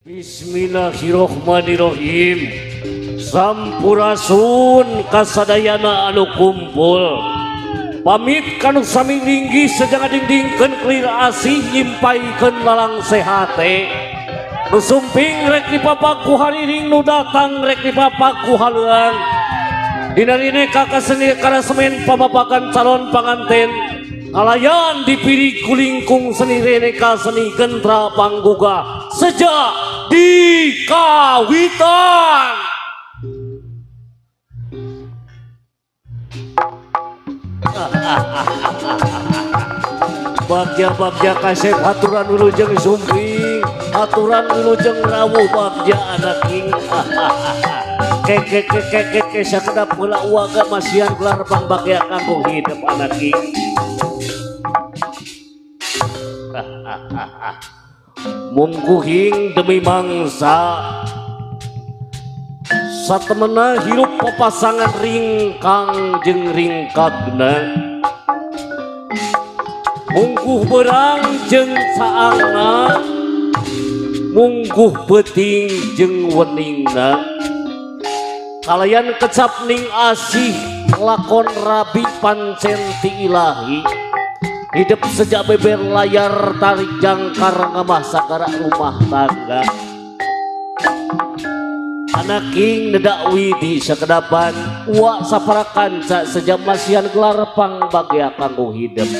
Bismillahirrohmanirrohim. Sampurasun kasadayana anu kumpul. Pamit kanu sami linggih sejang dingdingkeun kelir asih nyimpaikeun lalang sehate. Nu sumping rek dipapaku hariring nu datang rek dipapaku haleuang. Dina rine kaseni karasemen pamapakan calon panganten. Kalayan dipiri kulingkung seni reneka seni gentra pangguga sejak di kawitan. Bagja-bagja kasep aturan wilujeng sumping, aturan wilujeng rawuh bagja anak king. Keke keke keke sakedap heula uaga masihan gelar pangbagja kanggo hidup anak king. Mungguhing demi mangsa satemena hirup papasangan ringkang jeung ringkagna, mungguh berang jeung saangna, mungguh beuting jeung weningna. Kalayan kecap ning asih lakon rabi pancen ti ilahi. Hidup sejak beber layar tarik jangkar ngamah sagara rumah tangga. Anak king nedak widi sakedapan uak sapara kanca sejak masihan gelar pangbagya kanggo hidup.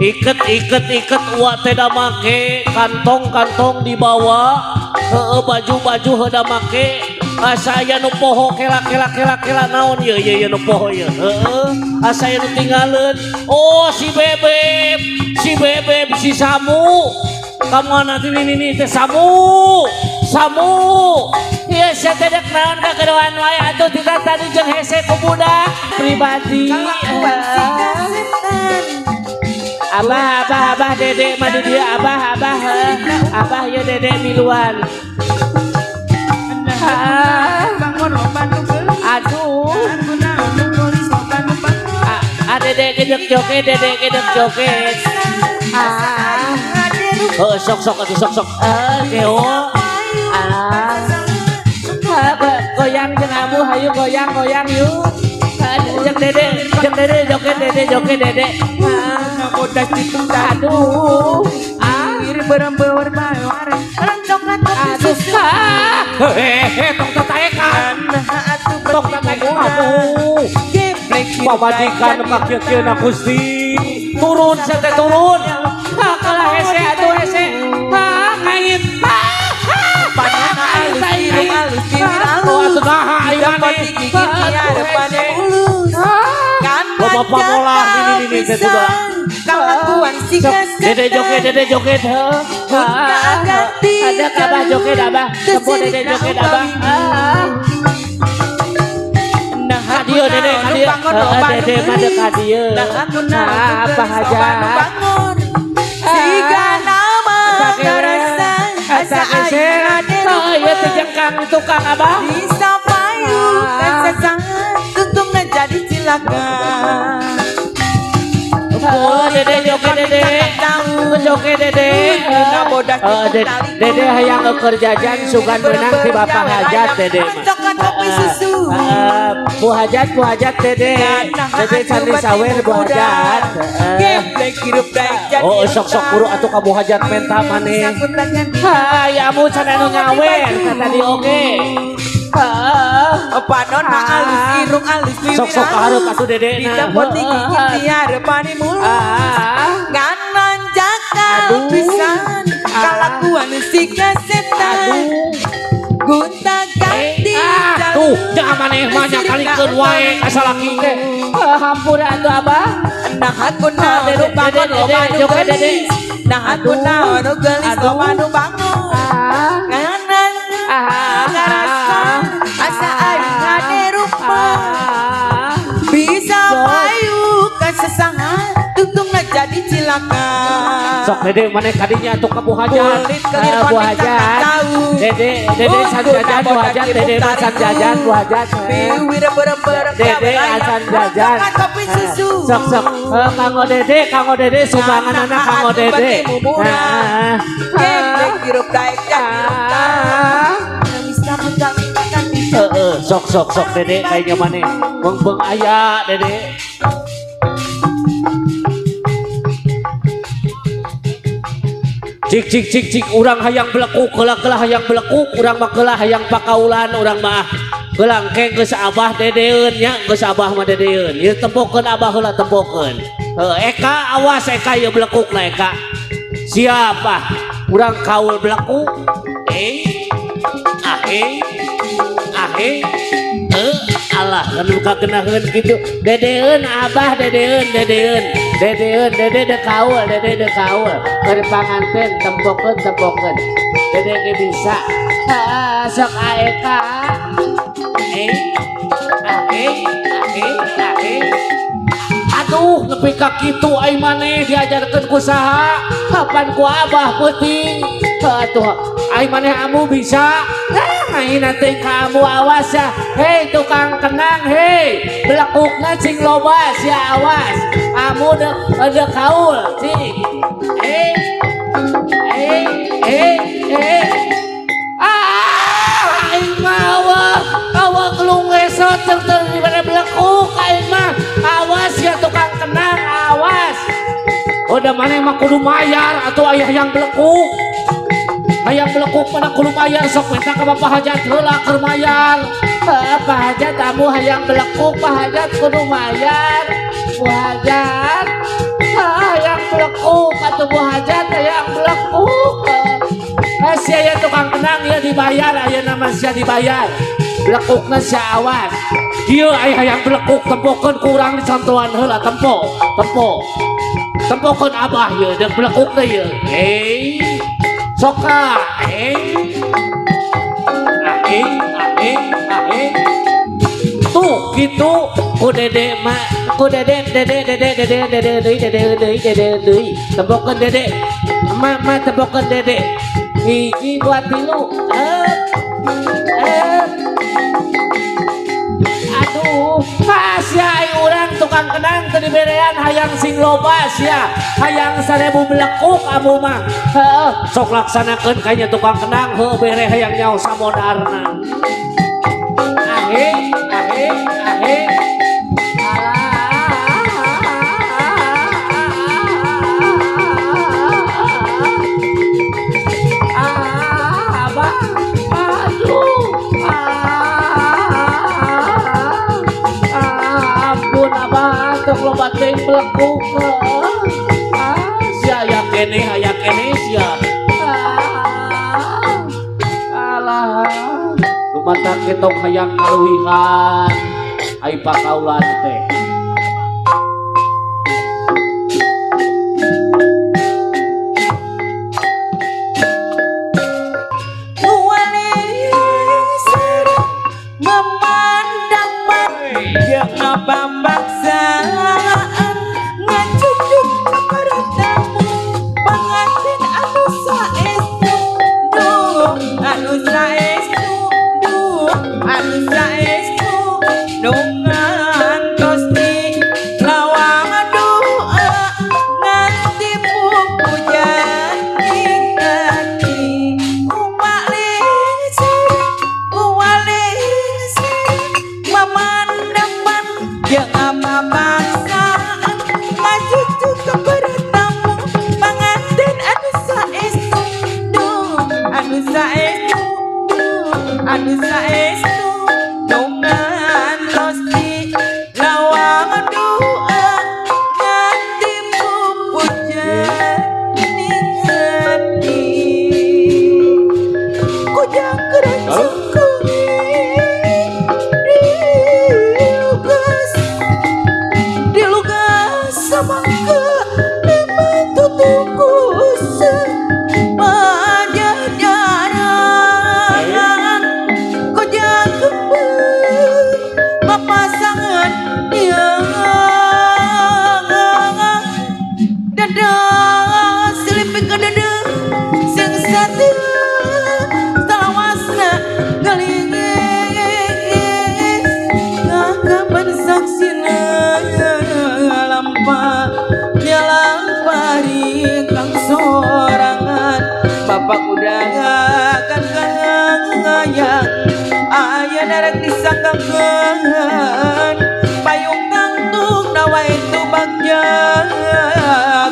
Iket iket iket uak teh da make kantong-kantong dibawa, heueuh baju-baju heuh da make, asa aya nu poho kela kela kela kela naon ieu ieu nu poho ieu, heueuh asa aya nu tinggaleun, oh si bebeb si Samu, kamana teh nini teh Samu Samu, ieu sia teh dek naon ka kedoan wae atuh tita tadi jeung hese ku budak pribadi. Abah, abah, abah, dedek mah di dia, abah, abah, abah, ya dedek miluan. Aduh, dedek gedek joget, dedek gedek joget. Oh, sok sok, aduh sok sok. Keo, goyang jeung abu, hayu goyang goyang yuk. Jeung dede, joget dede, joget dede. Aduh, aduh, hehehe, tong tataekan, tong tataekan, aduh, pamajikan kakieu-kieuna Gusti, turun sia teh turun, ha kalah hese atuh hese, ha kait, ha oh atuh naha aing maneh, bapak molah ini ini teh sudah. Dede joget, dede joget, ada abah joget abah, tempo dede joget abah. Hadio dede, hadio, dede madek hadio. Apa hajat? Oh iya tejengkang tukang abah. Bisa payu, tuntungnya jadi cilaka. Oh dede joget dede, joget dede, dede hayang keur jajan sugan meunang ti bapak hajat dede mah. Bu hajat dede, dede candi sawer bu hajat. Oh sok sok buru atuh ka bu hajat menta maneh. Hayang amu can anu nyawer kata di oge. Panon alus irung alus bibir sok sok hareup atuh dede na. Ditepoti gigit diharepane mulus. Ngan lonjakan pisan kalakuan si kesetan. Gonta ganti tuh jangan maneh mah nya kalikeun wae ka salaki teh. Hampura atuh abah. Nah aku naon nu bangun loba nu geulis. Nah aku naon nu geulis loba nu bangun. Nganan ngarasa asa aing ngade rupa. Bisa payu kasesangan tungtungna cilaka. Sok Dede maneh kadinya atuh ka Bu Hajat. Bu Hajat. Dede Dede san jajan Bu Hajat, Dede san jajan Bu Hajat. Dede acan jajan. Sok sok kanggo Dede, kanggo Dede sumbanganana kanggo Dede. Sok sok sok Dede kayaknya maneh. Beng-beng aya Dede. Cik cik cik cik urang hayang belekuk keula-keula hayang belekuk urang mah keula hayang pakaulan urang mah keula engke geus abah dedeun nya geus abah mah dedeun ieu tempokeun abah heula tempokeun heuh Eka awas Eka ieu belekukna Eka siap ah urang kaul belekuk eh ah eh ah eh alah kan kagenaheun kitu dedeun abah dedeun dedeun dedeun dede de kaul dede de kaul keur panganten tempokeun tempokeun dede ge bisa sok aeka eh eh eh eh aduh nepi ka kitu ai maneh diajarkeun ku saha kapan ku abah peuting atuh ai maneh amu bisa ayeuna teh kamu awas ya hei tukang kenang hei belekukna cing loba sia awas amu de kaul cing eh eh eh eh ah aing mah awak lungesot teu di mana belekuk aing mah awas ya tukang kenang awas udah maneh mah kudu mayar atuh ayah yang belekuk hayang belekuk pada kudu mayar sok minta ka Bapak Hajat heula keur mayar Pak Hajat amu hayang belekuk Pak Hajat kudu mayar Bu Hajat hayang belekuk atuh Bu Hajat hayang belekuk sia aya tukang kenang ieu dibayar ayeuna mah sia dibayar belekukna sia awas kieu aya hayang belekuk tempokeun ku urang dicontohan heula tempo tempo tempokeun abah ieu deuk belekukna ieu hei soka eh eh eh eh tuh gitu ku dede ma ku dede dede dede dede dede deui dede deui dede deui tempokeun dede ma ma tempokeun dede hiji dua tilu eh aduh sia ai urang tukang kenang teu diberean hayang sing loba sia hayang 1000 belekuk amu mah heuh sok laksanakeun kanya tukang kenang heuh bere hayang nyaho samodarna ahe ahe ahe ah abah aduh ampun abah tong loba teuing belekuk sia aya keneh sia alah lumatak ketong hayang kaluwihan ai pakaulan teh Pamaksaan ngacucuk kepada tamu pengantin anu saestu duh anu saestu duh anu saestu nu ngantos di lawang doa nganti pupujan ing ati uwalih uwalih mamandapan jeung pamaksaan ngacucuk kepada tamu pengantin anu saestu duh anu saestu duh anu saestu nu ngantos di lawang doa nganti pupujan ning ati kujang samangka memang tutukus pajajaran kujang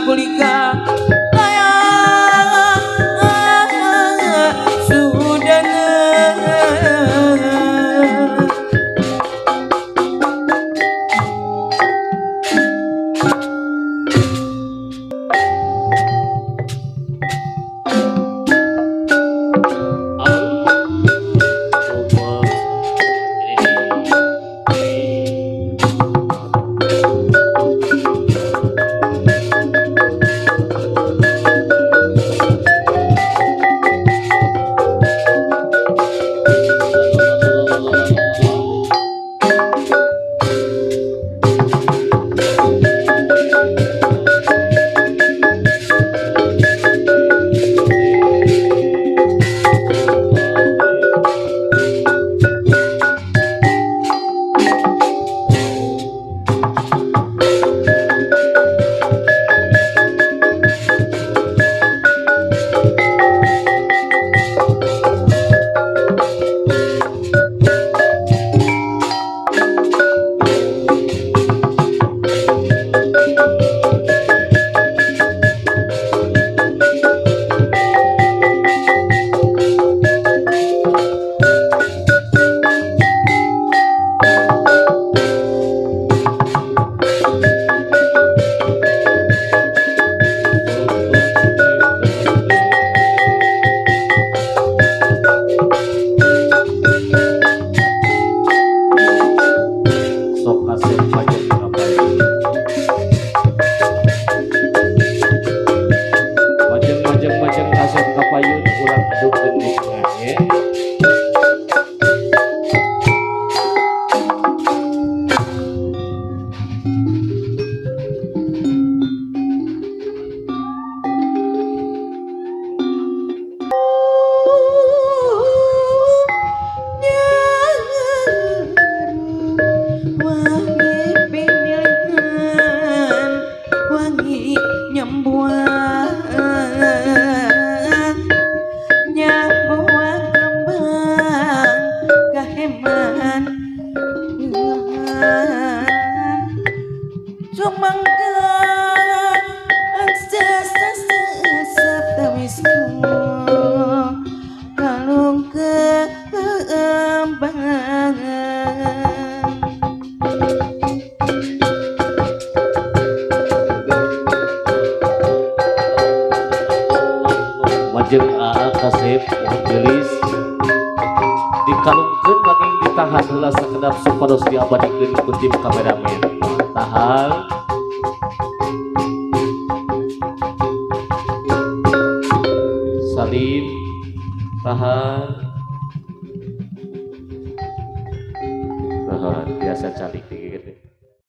Kulika sudana. Majeng AA kasep mohon gelis dikalungkeun nanging ditahan heula sakedap supados diabadikeun ku tim kameramen. Tahan. Salim tahan. Tahan biasa calik.